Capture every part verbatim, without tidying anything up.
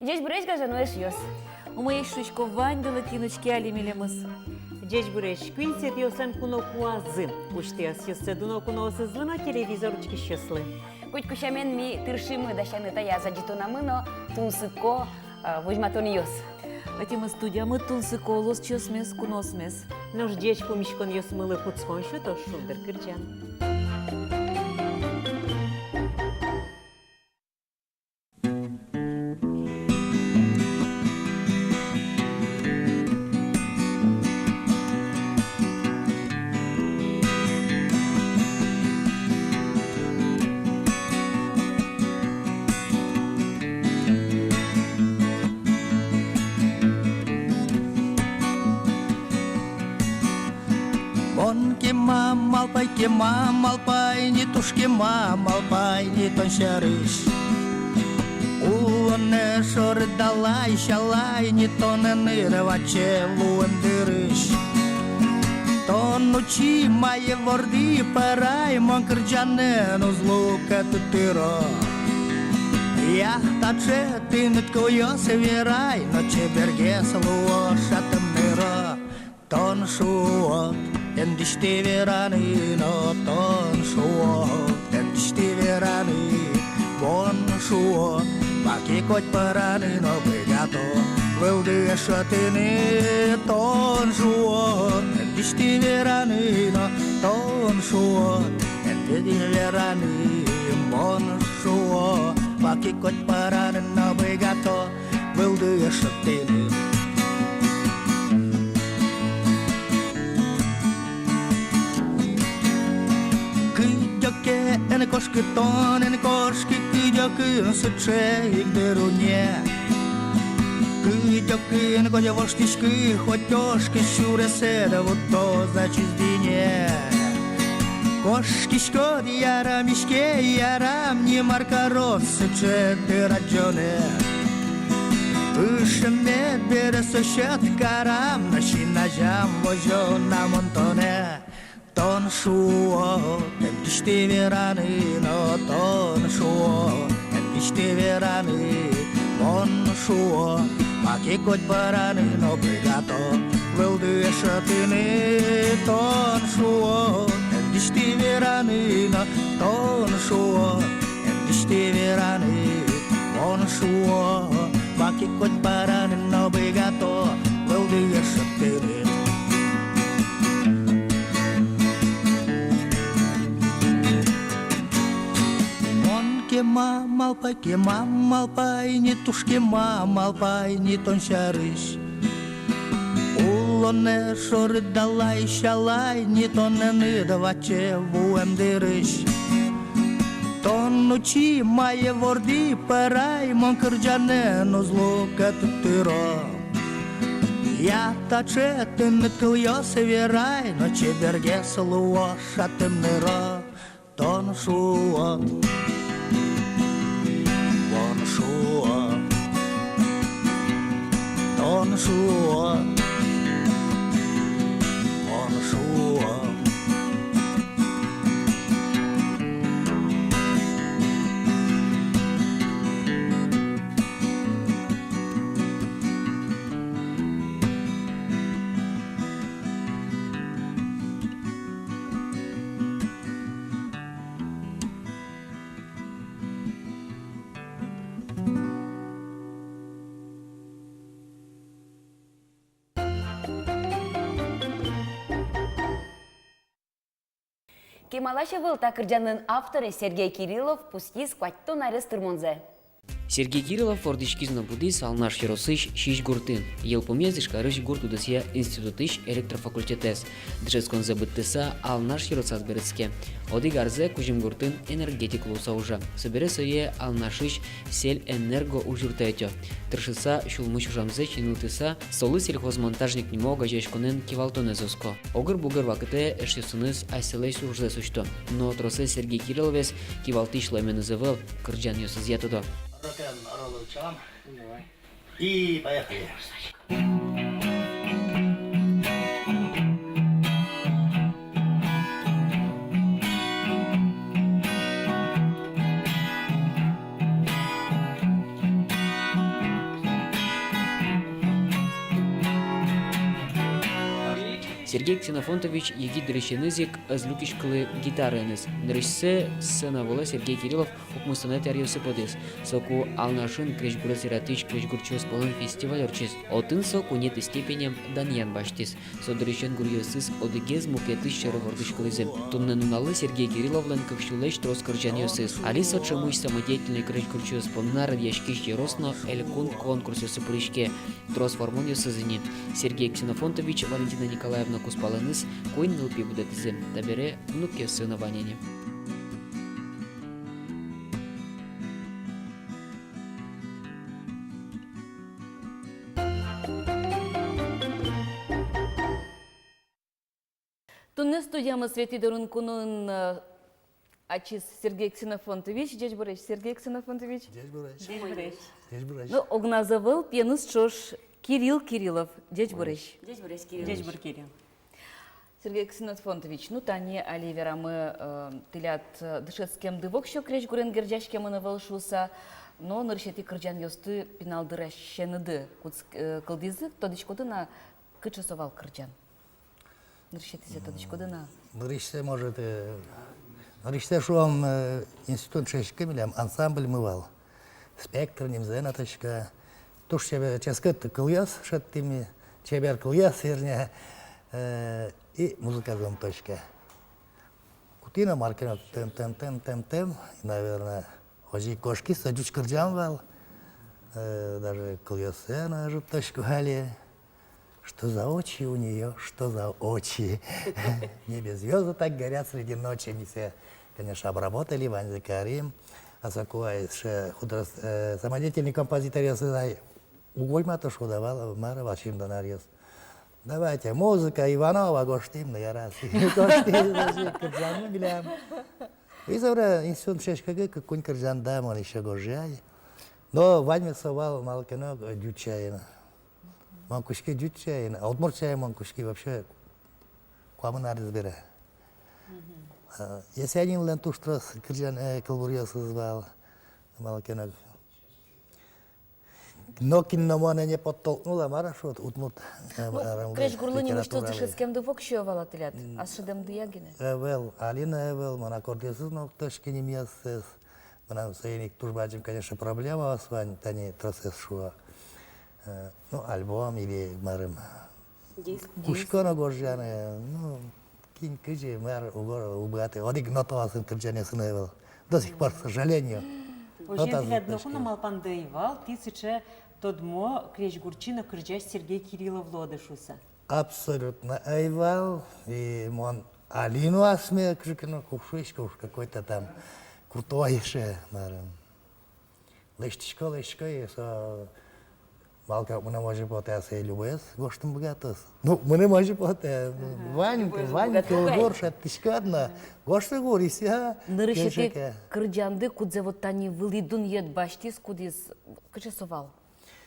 Ӟечбуресь, гажано эшъёс! Умоесь шуисько ваньдылы, кин учке али милемыз. Ӟечбуресь! Куинь сэтъёслэн куно куазы. Усьтэ ӧсъёссэ дуно куноосызлы но телевизор учкисьёслы. Котьку сямен ми тыршимы дасяны таяз адӟытонамы но тунсыко, э, возьматонъёс. Ӧтимы студиямы тунсыко улосчиосмес, куноосмес. Нош ӟеч пумиськонъёсмылы кутскон сётоз «Шулдыр кырӟан». Мон кема малпай, кема малпай, ни туж кема малпай ни тон сярысь. Улонэ шоры далай-сялай, ни тонэн ӧй ваче вуэм дырысь. Тон учи, мае вордӥ, пӧрай, мон кырӟанэн уз луэ тӥ тыро. Я таӵе тыныд кылъёс верай, но чебергес луо шатым ныро. Тон шуод, эн дӥсьты вераны, но тон шуод, эн дӥсьты вераны. Мон шуо, маке коть пӧраны но быгато вылды эшшо тыныд. Тон шуод, эн дӥсьты вераны, но тон шуод, эн дӥсьты вераны. Мон шуо, маке коть пӧраны но быгато вылды эшшо тыныд. Кыдёке эн кошкы тон, эн кошкы кыдёкын сыӵе ик дыр уне. Кыдёкын коть воштӥськы, хоть ошкы, сюресэд вуттоз ачиз дине. Кошкиськод, ярам, иське, ярам, ни мар карод сыӵе дыр адӟонэ. Ышемед бере со сьӧд карам, но син азям возё на мон тонэ. Тон шуод, эн дӥсьты вераны, но тон шуод, эн дӥсьты вераны. Мон шуо, маке коть пӧраны но быгато вылды эшшо тыныд. Тон шуод, эн дӥсьты вераны, но тон шуод, эн дӥсьты вераны. Мон шуо, маке коть пӧраны но быгато вылды эшшо тыныд. Мон кема малпай, кема малпай, ни туж кема малпай ни тон сярысь. Улонэ шоры далай-сялай, ни тонэн ӧй ваче вуэм дырысь. Тон учи, мае вордӥ, пӧрай, мон кырӟанэн уз луэ тӥ тыро. Я таӵе тыныд кылъёс верай, но чебергес луо шатым ныро. Тон шуод, мон шуо, тон шуод, мон шуо. Кемалась ӧвӧл та кырӟанлэн авторез Сергей Кириллов пусйиз куатьтон арес тырмонзэ. Сергей Кириллов вордӥськиз но будӥз Алнаш ёросысь Сизьгуртын. Йылпумъяз Ижкарысь гурт удысъя институтысь электрофакультетэз. Дышетсконзэ быдтыса, Алнаш ёросаз берытске. Одӥг арзэ Кузьымгуртын энергетик луыса ужа. Собере сое Алнашысь Сельэнерго ужъюртэ ӧтё. Тыршыса, сюлмысь ужамзэ синылтыса, солы «Сельхозмонтажник» нимо огазеяськонэн кивалтонэз оско. Огыр-бугыр вакытэ эшъёсыныз асьсэлэсь ужзэс усьто. Но тросэз Сергей Кирилловез кивалтӥсь луэменыз ӧвӧл, кырӟанъёсызъя тодо. Рок-н-ролл учам. Давай. И поехали. Сергей Ксенофонтович егит дырысеныз ик ӧз люкиськылы гитараеныз. Нырысьсэ сцена вылэ Сергей Кириллов укмыстонэтӥ аръёсы потӥз. Соку Алнашын крезьгурез яратӥсь крезьгурчиос пӧлын фестиваль ортчиз. Отын со куинетӥ степенем данъян басьтӥз. Со дырысен гуръёсыз одӥгез мукетыз сьӧры вордӥськылӥзы. Туннэ нуналлы Сергей Кирилловлэн кык сюлэсь трос кырӟанъёсыз. Али со ӵемысь самодеятельной крезьгурчиос понна радъяськись ёрос но элькун конкурсъёсы пыриське. Трос вормонъёсыз ини. Сергей Ксенофонтович, Валентина Николаевна кузпалэныз куинь нылпи будэтӥзы. Табере внукъёссы но вань ини. Туннэ студиямы Светӥ дорын куноын, э, ачиз Сергей Ксенофонтович. Ӟечбуресь, Сергей Ксенофонтович. Ӟечбуресь. Ӟечбуресь. Ӟечбуресь. Ну, огназ ӧвӧл, пиеныз ӵош, Кирилл Кириллов. Ӟечбуресь. Ӟечбуресь, Кирилл. Ӟечбур, Кирилл. Сергей Ксенофонтович, ну, тани али верамы, э, тӥляд, э, дышетскемды воксё крезьгурен герӟаськемын ӧвӧл шуыса, но нырысетӥ кырӟанъёсты пинал дырысеныды кутс-, э, кылдӥзы, тодӥськоды на, кыӵе со вал кырӟан? Нырысетӥзэ тодӥськоды на? Нырысьсэ, может, э, нырысьсэ, шуом, э, институтын дышетскыкы милям ансамбльмы вал. «Спектр» нимзэ но тодӥсько. Туж чебер, ческыт кылъёс шедьтӥм ми, чебер кылъёс, вернее, э, и музыказэ ум тодӥське. Кутӥ но мар ке но тын-тын-тын-тын-тын, и, наверное, озьы ик кошкиз со. Ӟуч кырӟан вал, э, даже кылъёссэ но ӧжыт тодӥсько али. Что за очи у неё, что за очи? Небе звёзды так горят среди ночи. Ми сое, конечно, обработали, ваньзэ карим. А соку ай сыӵе художеств-, э, самодеятельный композиторъёсыз ай уг возьмато шуо да вал, мар-а вал, сизьымдон аръёс. Давайте, музыка Иванова, гожтӥм но, яраз. Гожтӥм, гожтӥм, кырӟанмы милям. И собере институтын дышетскыкы кык-куинь кырӟан, да, мон ещё гожъяй. Но ваньмыз со вал малы ке но ӟуч сямен. Мон кутски ӟуч сямен, а удмурт сямен мон кутски вообще куамын арес бере. Мгм. А, Есенинлэн туж трос кырӟан, э, кылбуръёсыз вал, малы ке но. Нокин но монэ не подтолкнул, а мар-а шуод, удмурт, э, ну, э, крезьгурлы нимысьтыз литературалы. Дышетскемды воксё ӧвӧл-а тӥляд? М. Ас шӧдэмдыя гинэ? Ӧвӧл, али но ӧвӧл, мон аккордъёсыз но уг тодӥськы нимъёссэс. Мынам соин ик туж бадӟым, конечно, проблемаос вань, тани тросэз шуо. Э, ну, альбом или марым. Диск. Кутско но гожъяны, ну, кин кызьы, мар, уг, уг быгаты. Одӥг нотаосын кырӟанъёсын ӧвӧл. До сих пор, к сожалению. Озьы ик, нотаосын тӥляд ноку но малпанды ӧй вал, тӥ сыӵе тодмо крезьгурчи но кырӟась Сергей Кириллов луоды шуыса? Абсолютно ӧй вал. И мон али но асме кызьы ке но уг шуиськы, уж какой-то там крутой эше, марым. Лэсьтӥсько, лэсьтӥсько, и со, малы ке мыным озьы потэ, а сое любоез гожтыны быгатоз. Ну, мыным озьы потэ. Ага. Вань, любоез вань быгатоз. Кылбур шедьтӥськод но, ага, гожты гур, и всё. Нырысетӥ кырӟанды, кудзэ вот тани вылӥ дунъет басьтӥз, кудӥз, кыӵе со вал?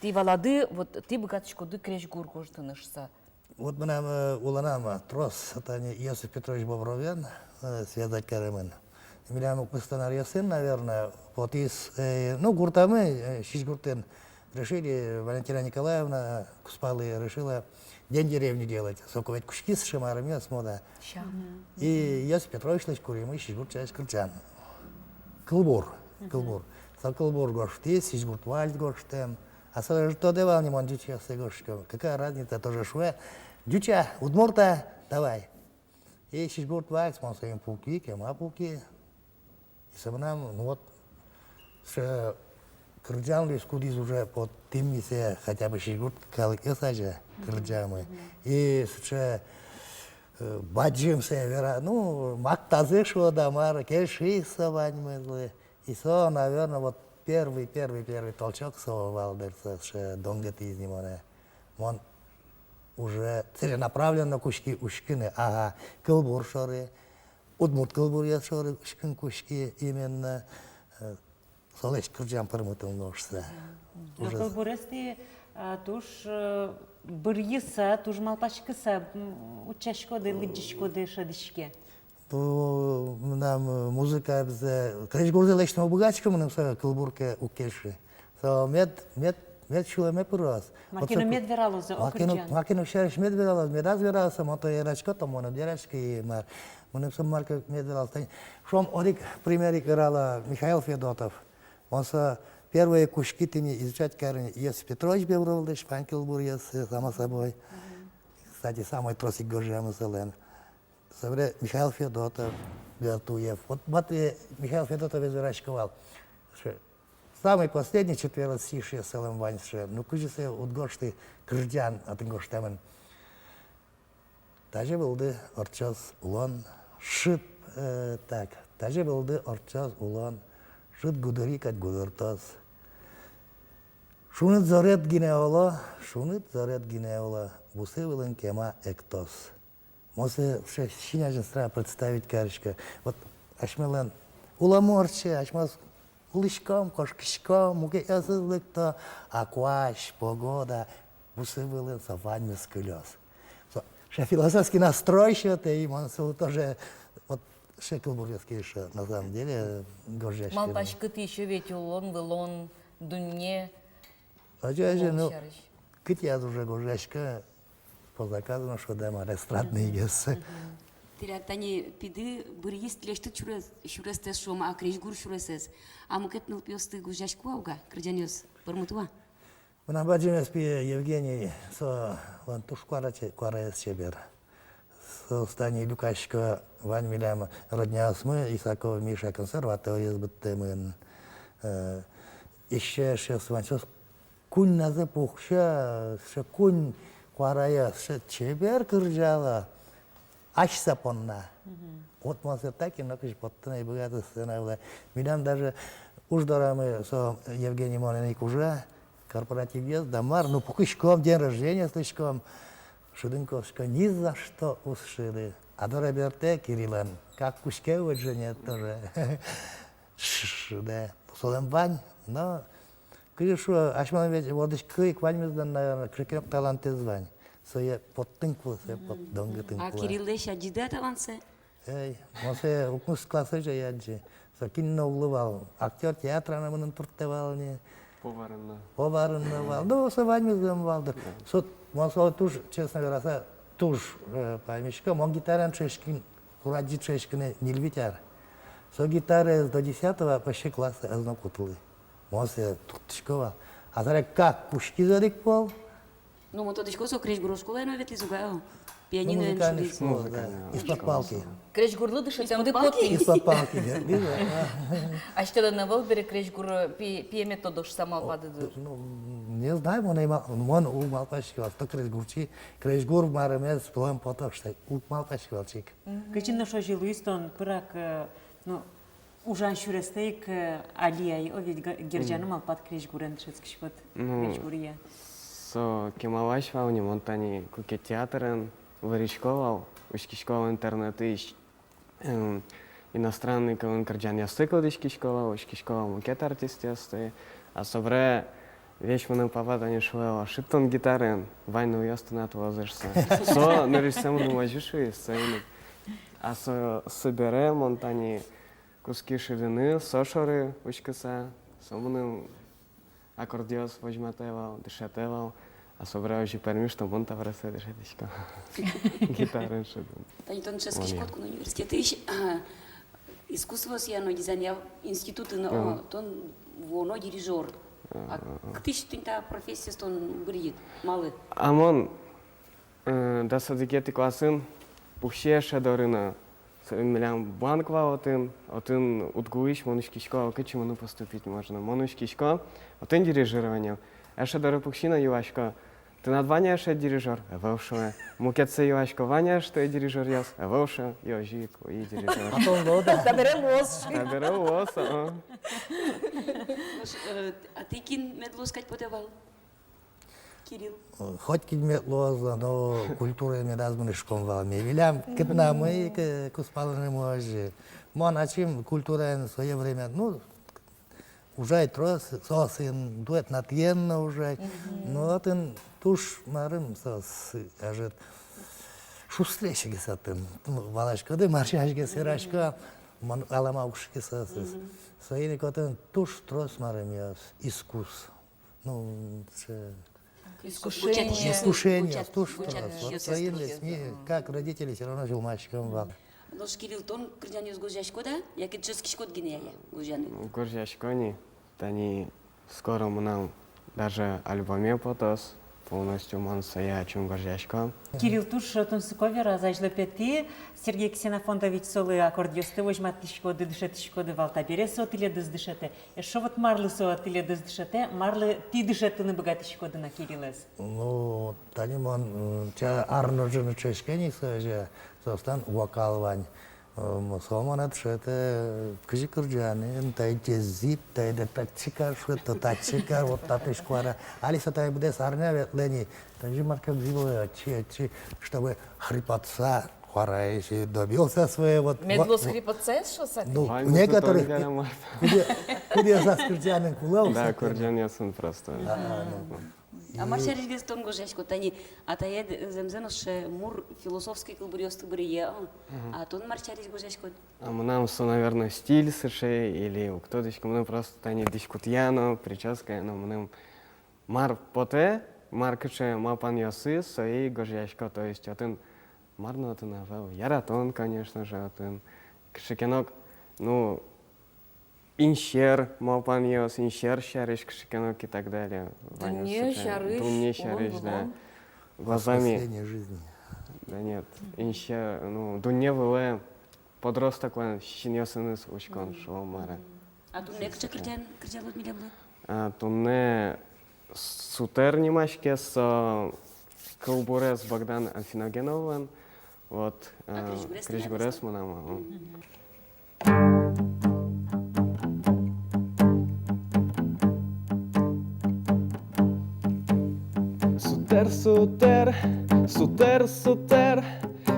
Тӥ валады, вот тӥ быгатӥськоды крезьгур гожтыны шуыса. Вот мынам, э, улонам, э, трос, тани Иосиф Петрович Бобровен, э, связать каремын. Милям укмыстон аръёсын, наверное, вот из, э, ну, гуртамы, э, Сизьгуртын решили, Валентина Николаевна кузпалы решила День деревни делать. Соку ведь кутскиз сыӵе марымъёс, мода. Ся. Мгм. И Иосиф Петровичлэсь куремын Сизьгурт сярысь кырӟан. Кылбур, мгм, кылбур. Со кылбур гожтӥз, Сизьгурт вальс гожтэм. А со ӧжыт тодэ вал ни, мон ӟучъёссэ гожтӥсько. Какая разница, тоже шуэ. Ӟуч-а, удмурт-а, давай. И Сизьгурт вальс, мон соин пуки, кема пуки. И со мынам, ну вот, сыӵе кырӟан луиз, кудӥз уже поттӥм ми сое хотя бы сизьгурт калыкъёс азе кырӟамы. Мгм. И сыӵе, э, бадӟым сое вера, ну, мактазы шуо да мар, кельшиз со ваньмызлы. И со, наверно, вот первый, первый, первый толчок со вал, дыр, со сыӵе донгетӥз ни монэ. Мон уже целенаправленно кутски учкыны, ага, кылбур шоры, удмурт кылбуръёс шоры учкыны кутски именно, э, солэсь кырӟан пӧрмытыны шуыса. Мгм. Но уже кылбурез тӥ, а, туж, э, быръыса, туж малпаськыса, м, утчаськоды, лыдӟиськоды, шӧдӥське. Бу-, мынам, э, музыкаебзэ, крезьгурзэ лэсьтыны уг быгатӥськы, мыным со кылбур ке уг кельшы. Со мед, мед мед сюлэме пыроз. Мар ке но мед вералоз, о, кырӟан. Мар ке но сярысь мед вералоз, медаз вералоз, мон то яратӥсько, то мон уд яратӥськы, и мар. Мыным со мар ке мед вералоз. Тани, шуом, одӥг пример ик верало, Михаил Федотов. Мон со первой кутски тӥни изучать карыны Иосиф Петрович Бевролэсь вань кылбуръёс, само собой. Кстати, самой трос ик гожъямы солэн. Собере Михаил Федотов, Гортуев. Вот, вот, э, Михаил Федотовез верасько вал. Ш-, самый последний четверостишие солэн вань сыӵе. Ну, кызьы сое уд гожты кырӟан отын гожтэмын. Тазьы вылды ортчоз улон, шып, э, так. Тазьы вылды ортчоз улон, шыд гудыри кадь гудыртоз. Шуныт зорет гинэ оло, шуныт зорет гинэ оло, бусы вылын кема эктоз. Мон сое сыӵе син азьын сразу представить карисько. Вот асьмелэн улонмы ортче, асьмеос улӥськом, кошкиськом, мукетъёсыз лыкто, а куазь, погода, бусы вылын со ваньмыз кылёз. Со сыӵе философский настрой сётэ, и мон солы тоже вот сыӵе кылбуръёс кельшо, на самом деле, гожъяськыны. Малпаськод ещё ведь улон, вылон, дунне. Озьы, озьы, ну, кытӥяз уже гожъясько, по заказу, ну, шуод-а, мар, эстрадный гес. Тӥляд тани пиды быръиз тӥлесьтыд сюрес-, сюрестэс, шуом, а, крезьгур сюресэз. А мукет нылпиосты гожъясько-а уга, кырӟанъёс пӧрмыто-а? Мынам бадӟымез пие Евгений, со вань туж куара че-, куараез чебер. Соос тани люкасько, вань милям родняосмы, Исаков Миша консерваториез быдтэмын. Э, ещё эшъёс вань, соос куиньназы пуксё, сыӵе куинь куараё, сыӵе чебер кырӟало асьсэ понна. Вот мон сое так и нокызьы поттыны ӧй быгаты сцена вылэ. Милям даже уж дорамы со Евгений монэн ик ужа, корпоративъёс да мар, ну, пукиськом, день рождения слыськом, шыдын кошко, ни за что уз шыды. А доре бертэ Кириллэн, как кутске выжыны тоже. Шыдэ. Солэн вань, но, кызьы шуо, асьмелэн ведь вордӥськыку ик ваньмызлэн, наверно, кыӵе ке но талантэз вань. Сое поттыны кулэ, сое пот-, донгытыны кулэ. А Кириллэсь адӟиды-а талантсэ? Эй, мон сое укмыс классозь ӧй адӟы. Со кин но уг луы вал. Актёр театрын но мыным турттэ вал ни. Поварын но. Поварын но вал. Ну, со ваньмызлэн вал дыр. Со, мон солы туж, честно вераса, туж, э, паймисько. Мон гитараен дышетскыны, курадӟи дышетскыны ньыль-вить ар. Со гитараез до десятого почти класса ӧз но кутылы. Мон сое турттӥсько вал. А собере как кутскиз одӥг пол, Ну, мон тодӥсько, со крезьгур школае но ветлӥз уга, о. Пианиноен шудӥз. Музыкальный школа, да. Из-под палки. Крезьгурлы дышетэмды потӥз. Из-под палки, да, да. Асьтэлэн ӧвӧл бере крезьгур, пи-, пиемед тодо шуса малпады дыр. Ну, не знаю, мон ӧй мал-, мон уг малпаськы вал, что крезьгурчи, крезьгур марымез солэн потоз шуса, уг малпаськы вал чик. Кытчы но озьы луиз тон, пырак, э, ну, ужан сюрестэ ик, э, али ай, о, ведь га-, герӟаны малпад крезьгурен дышетскиськод, ну, крезьгуръя. Со кемалась вал ни, мон тани куке театрын вырисько вал, учкисько вал интернетысь, эм, иностранный кылын кырӟанъёсты кылзӥськисько вал, учкисько вал мукет артистъёсты. А собере весь мыным папа тани шуэ вал: «Шуд тон гитараен, вань нылъёс тынад вуозы», — шуса. Со нырысьсэ мыным озьы шуиз, соин ик. А со, собере мон тани кутски шудыны, со шоры учкыса, со мыным аккордъёс возьматэ вал, дышетэ вал, а собере озьы пӧрмиз, что мон табере сое дышетӥсько гитараен шудыны. Тани тон дышетскиськод кун университетысь, а, искусствоосъя но дизайнъя институтын, о, тон вуоно дирижёр. А кытысь тӥни та профессиез тон быръид, малы? А мон Э, дас одӥгетӥ классын пукси эше доры но. Со, милям банк вал отын, отын УдГУысь, мон учкисько, кытчы мыным поступить можно. Мон учкисько, отын дирижирование. Эше доры пукси но юасько: «Тынад вань-а эше дирижёр?» «Ӧвӧл», — шуэ. Мукетсэ юасько: «Вань-а, что ли, дирижёръёс?» «Ӧвӧл», — шуэ. И озьы ик, и дирижёр. Потом луоз, да? Табере луоз. Табере луоз, а. Нош, э, а тӥ кин мед луоз кадь потэ вал? Кирилл. Хоть кин мед луоз, но культураен медаз мынӥськом вал. Ми милям кытынамы ик, э, кузпалынымы озьы. Мон ачим культураен в своё время, ну, ужай трос, соосын дуэтнатыен но ужай. Мгм. Но отын туж марым соос, ӧжыт шустресьгес отын. Ну, валаськоды, мар сярысьгес верасько, мон алама уг шукы соосыз. Мгм. Соин ик отын туж трос марымъёс, искус. Ну, с- Искушение. Искушение, туж трос. Вот соин ик ми, как родители, всё равно сюлмаськом вал. Нош Кирилл, тон кырӟанъёс гожъяськод, а? Яке дышетскиськод гинэ-а гожъяны? Гожъясько ни, тани скоро мынам даже альбоме потоз, полностью мон сое ачим гожъясько. Кирилл туж тунсыко вераз, азьло пе тӥ, Сергей Ксенофонтович, солы аккордъёсты возьматӥськоды, дышетӥськоды вал, табере со тӥледыз дышетэ. Эшшо вот марлы со тӥледыз дышетэ, марлы тӥ дышетыны быгатӥськоды на Кириллэз? Ну, тани мон, м, ча ар но ӝыны ӵошке ни сое, соос тани вокал вань. М, со монэ дышетэ, кызьы кырӟаны, тае ӟеч зӥб, тае татчы кар, шуэ, то татчы кар, вот татысь куара. Али со тае быдэс арня ветлэ ни, тазьы мар ке зӥбылэ, отчы, отчы, чтобы хрипотца куараысь добился своего. Вот, мед луоз вот, хрипотцаез шуса. Ну, ваньзэ некоторых, кудъёсаз кырӟанын кулэ ук. Да, кырӟанъёсын просто. А, ну. А мар сярысь гес тон гожъяськод? Тани атаед зэмзэ но сыӵе мур философской кылбуръёсты быръе, а? Мгм. А тон мар сярысь гожъяськод? А мынам со, наверное, стиль сыӵе, или уг тодӥськы, мынам просто тани дӥськутъя но, причёская но, мынам мар потэ, мар кыӵе малпанъёсы, сое гожъясько, то есть отын мар но отын ӧвӧл, яратон, конечно же, отын кыӵе ке но, ну, инсьӧр малпанъёс, инсьӧр сярысь кыӵе ке но и так далее. Дунне сярысь, дунне сярысь, да. Глазами. Осмысление жизни. Да нет, инсьӧр, ну, дунне вылэ подросток вань синъёсыныз учкон, шуом, мар-а. А туннэ кыӵе кырӟан, кырӟалод милемлы? А туннэ «Сутэр» нимаське, со кылбурез Богдан Анфиногеновлэн. Вот, а, э, крезьгурез, крезьгурез тӥледыз-а? Мынам, а. Мгм. Сутэр, сутэр, сутэр, сутэр,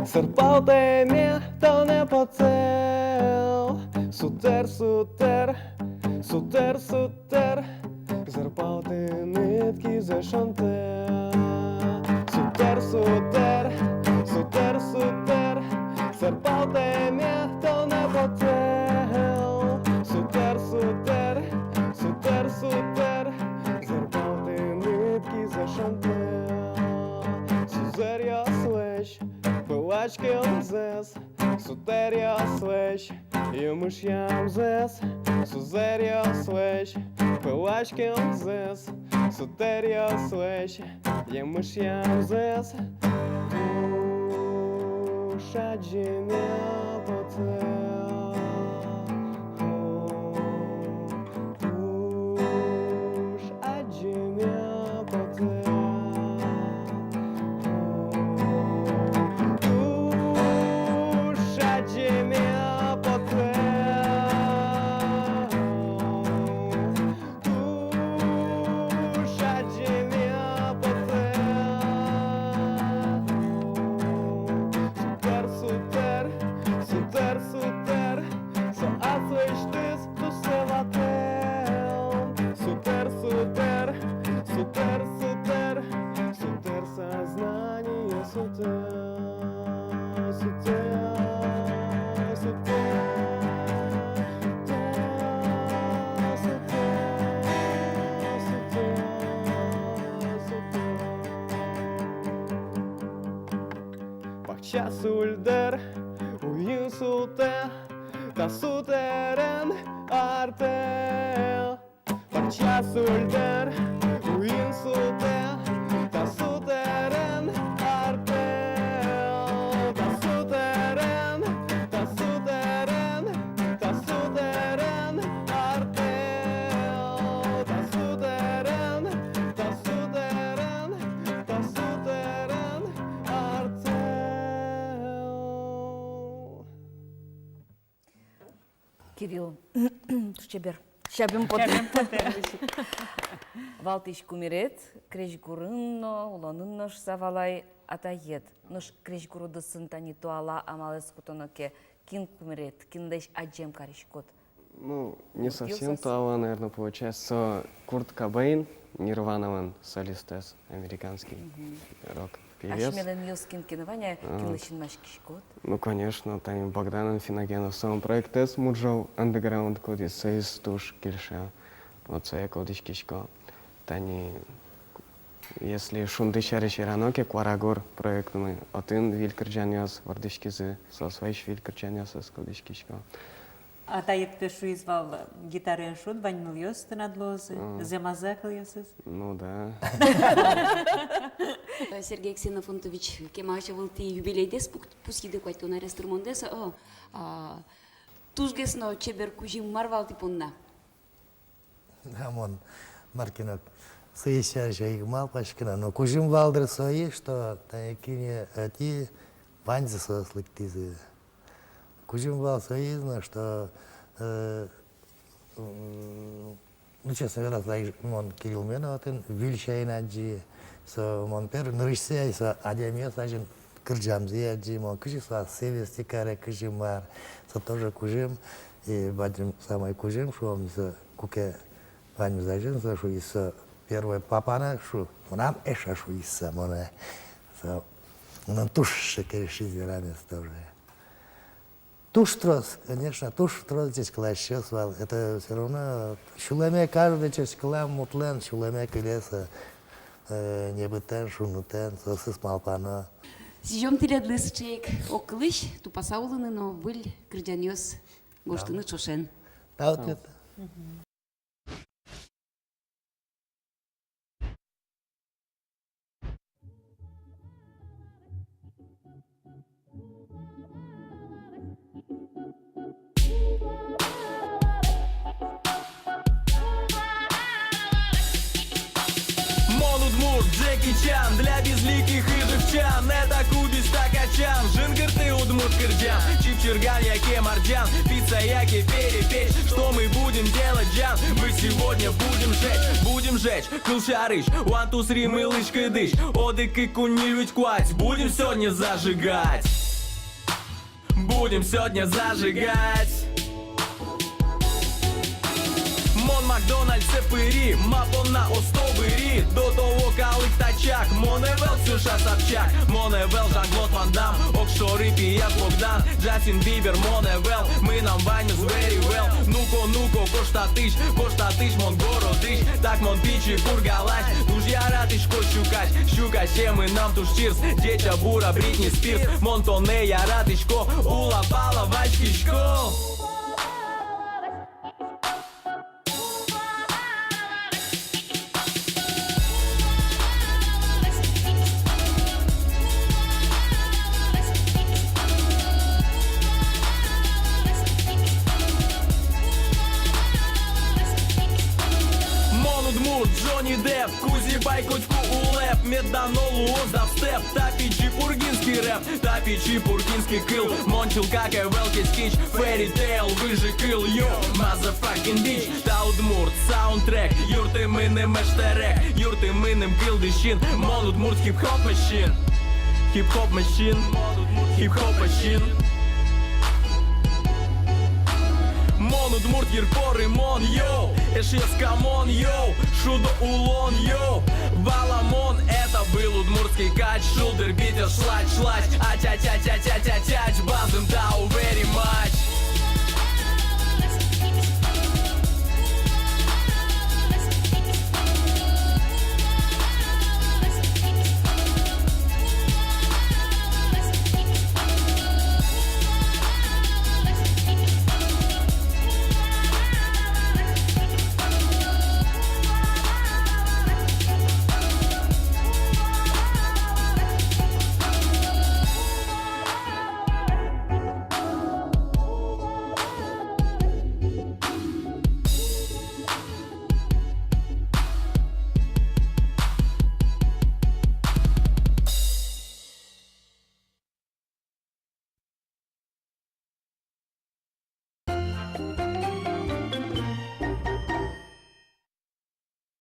сэрпалтэме тонэ потсэл. Сутэр, сутэр, сутэр, сутэр, сэрпалтыны кизэ шонтэ. Сутэр, сутэр, сутэр, сутэр, сэрпалтэме тонэ потсэл. Сутэр, сутэр, сутэр, сутэр, сэрпалтыны кизэ шонтэ. Сузэръёслэсь пыласькемзэс, сутэръёслэсь емышъямзэс, сузэръёслэсь пыласькемзэс, сутэръёслэсь емышъямзэс. Туж адӟеме потэ. Туж адӟеме потэ. Туж адӟеме потэ. Туж адӟеме потэ. Сутэр, сутэр, сутэр, сутэр, со аслэсьтыз тусэ ватэ. Сутэр, сутэр, сутэр, сутэр, сутэр сознание сутэ. Сутэ, сутэ, сутэ, сутэ, сутэ, сутэ. Бакча сульдэр уйин сутэ, та сутэрен артэ. Бакча сульдэр уйин сутэ, та сутэрен артэ. Та сутэрен, та сутэрен, та сутэрен артэ. Та сутэрен, та сутэрен, та сутэрен артэ. Кирилл, туж чебер. Сябем потэ. Сябем потэ. Валтӥсь кумиред крезьгурын но, улонын но шуса вал ай атаед. Нош крезьгур удысын тани туала амалэз кутоно ке, кин кумиред, кинлэсь адӟем кариськод? Ну, не совсем туала, наверное, получается. Со Курт Кобейн, Нирваналэн солистэз, американский рок-певец. Асьмелэн ёскин кин вань-а, кинлы синмаськиськод? Ну, конечно, тани Богдан Анфиногенов, солэн проектэз «Муӝол Андеграунд», кудӥз соиз туж кельше. Вот сое кылзӥськисько. Тани, если «Шунды» сярысь верано ке, «Куарагур» проектмы, отын выль кырӟанъёс вордӥськизы, соос вайись выль кырӟанъёсыз кылзӥськисько. Атаед пе шуиз вал: гитараен шуд, вань нылъёс тынад луозы. Мгм. Зэмазы-а кылъёсыз? Ну да. Сергей Ксенофонтович, кема ача вылтӥ юбилейдэс пук-, пусйиды куатьтон арес тырмондэс, о, а, тужгес но чебер кузьым мар вал тӥ понна? А мон мар ке но соиз сярысь ик малпасько на, но кузьым вал, дыр, соиз, что тани кинэ ӧти, ваньзы соос лыктӥзы. Кузьым вал соиз но, что, э, м, ну, честно говоря, мон Кирилл Меноватын выль сямен адӟи, со мон пер нырысьсэ со адямиос азьын кырӟамзэ адӟи, мон кызьы со ассэ вести каре, кызьы мар, со тоже кузьым, и бадӟым самой кузьым, шуом, со куке ваньмыз азьын, со шуиз, со первой папанэ, шу, мынам эше, шуиз со монэ, со, ну, туж шекерисьыз верамез тоже. Туж трос, конечно, туж трос ӟечкыласьёс вал. Это всё равно сюлэме, каждый ӟечкылам муртлэн сюлэме кыле со, э, небытэн, шунытэн, соосыз малпано. Сӥзём тӥледлы сыӵе ик огкылысь тупаса улыны но выль кырӟанъёс гожтыны ӵошен. Тау тӥледлы. Мон удмурт Джеки Чан, для безликих и дывчан это кубиста качан. Жингырты удмурт кырӟан, чипчирган яке марӟан, пицца яке перепеч. Что мы будем делать, Джан? Мы сегодня будем жечь, будем жечь. Кылсярысь, one, two, three, мылысь-кыдысь. Одӥг, кык, куинь, ньыль, вить, куать. Будем сегодня зажигать. Будем сегодня зажигать. Мон Макдональдсэ пыри, ма понна осто быри. До того калык тачак, монэ ӧвӧл Ксюша Собчак, монэ ӧвӧл Жан-Клод Ван Дам, огшоры пияш Богдан, Джастин Бибер монэ ӧвӧл, мынам ваньмыз very well. Ну-ко, ну-ко, кошкатӥсь, кошкатӥсь мон городысь, так мон Пичи Пургалась, туж яратӥсько сюкась, сюкасьсэ мынам туж чирс, ӟеча бура Бритни Спирс, мон тонэ яратӥсько, ула пала васькисько. Мон удмурт Джонни Депп, Кузебай котьку улэп, меддано луоз дабстеп, та пичи пургинский рэп, та пичи пургинский кыл, мон чылкак ӧвӧл кескич, фэри-тейл выжыкыл, ё, мазафакинг бич. Та удмурт саундтрек, юртты мыным эштэрек, юртты мыным кылдысин, мон удмурт хип-хоп машин. Хип-хоп машин, хип-хоп машин. Мон удмурт йырпоры мон, йоу, эшъёс, камон, йоу, шудо улон, йоу. Валамон, это был удмуртский кач, шулдыр битьёс шлач-шлач, ать-ать-ать, базым тау very much.